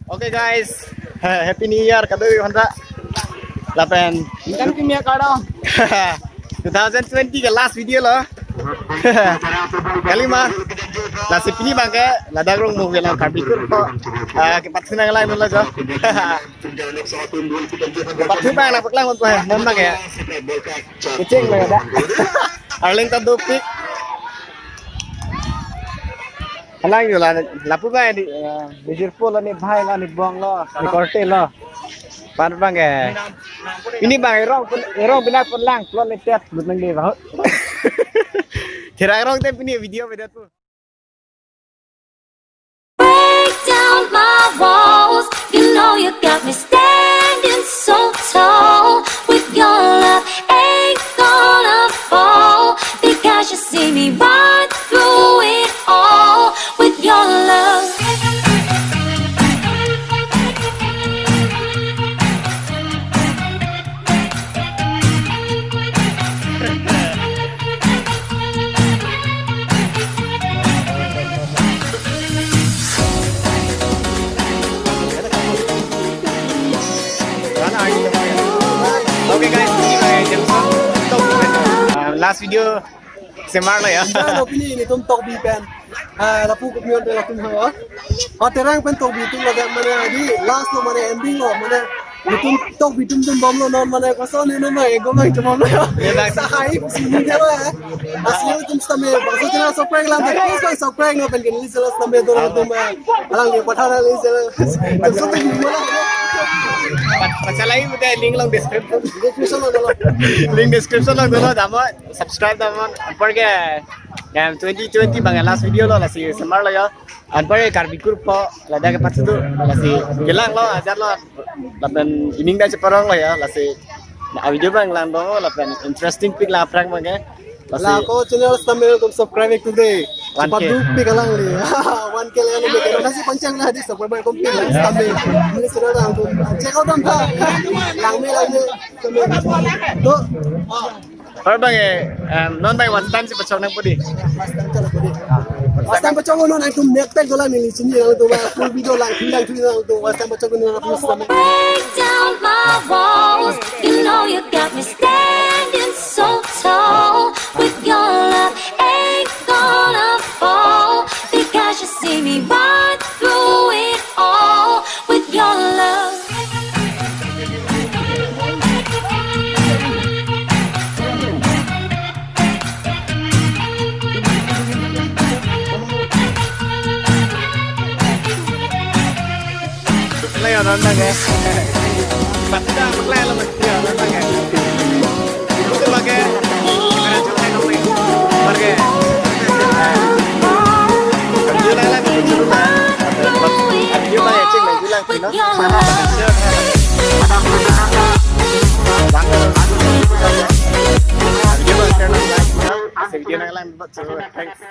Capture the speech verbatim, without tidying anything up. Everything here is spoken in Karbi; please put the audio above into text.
Okay guys, Happy New Year kadokave aphan ta. Lapen kan kimia kado. Two thousand twenty ke last video lo. Kalima. Lasi pini abang ke ladak rong mo velang Karbi Kur ko. Ah, kepathu nanglang lo jo. Kepathu abang nangpaklang ko he. Non abang ya. Kecheng lo ya da. Arleng ta dopik. Alang yo la, lapu ba ni, eh, bijir po la ni bhai la ni bong lo, ni korte lo. Pan abang ke. Pini abang erong pun, erong bina pun lang, plon ni tet, lut nang di bahu. Kira erong te pini video video tu. Break down my walls. You know you got me standing so tall. With your love, ain't gonna fall. Because you see me right through it all. With your love. Okay guys, ini kayak jam satu. Uh, last video semar lo ya. Enjoy lo pini nelitum Tokbi pen. Ah, lapu kopi on latum ha. Oh, Terang pen Tokbi atum lagi mane di last lo mane ending lo mane nelitum Tokbi atum atum bom lo non mane koson ni non mane gom lo atum bom lo. Ya, bang. Sahai sini dia lo ya. Asli atum sitame bangso channel subscribe lang, please subscribe no pen kini channel sitame do atum bang. Alang ni pathan alang channel. Koson ni mana? Pachalai mute link along description. Description lo dolo. Link description lo dolo, damnon. Subscribe damnon. Anpar ke, em, twenty twenty abang last video lo, lasi semar lo ya. Anpar ke Karbi Kur po, ladak kepathu do, lasi kelang lo, ajat lo, lapen ining da cheparong lo ya, lasi. Na video abang lang do, lapen interesting pik la prank abang ke. Lasi. La ko channel sitame nelitum subscribe today. One K. Cepat duk pik alang li. One K lang ni, lasi panchang la di subscribe ko pik lang sitame. Ni channel nelitum check out dam tha. Lang me, lang me. To. Or abang eh, em, non abang watch time si pachok nangpo di. Watch time pachok non nelitum nek tek dolang ni sini nelitum full video lang, lang nelitum watch time pachok non nelitum. Break down my walls. You know you got me standing so tall. With your love, ain't gonna fall. Because you see me right through it all. With your love. Play on, on lagi. Pati dah play lo, ya, on lagi. Itu pakai kamera juga yang play. Pakai. Video lang lang, video lang. Video lang ya, cing, video lang, cing, no? Video lang, share lang, like, no? Video lang lang, buat seru. Thanks.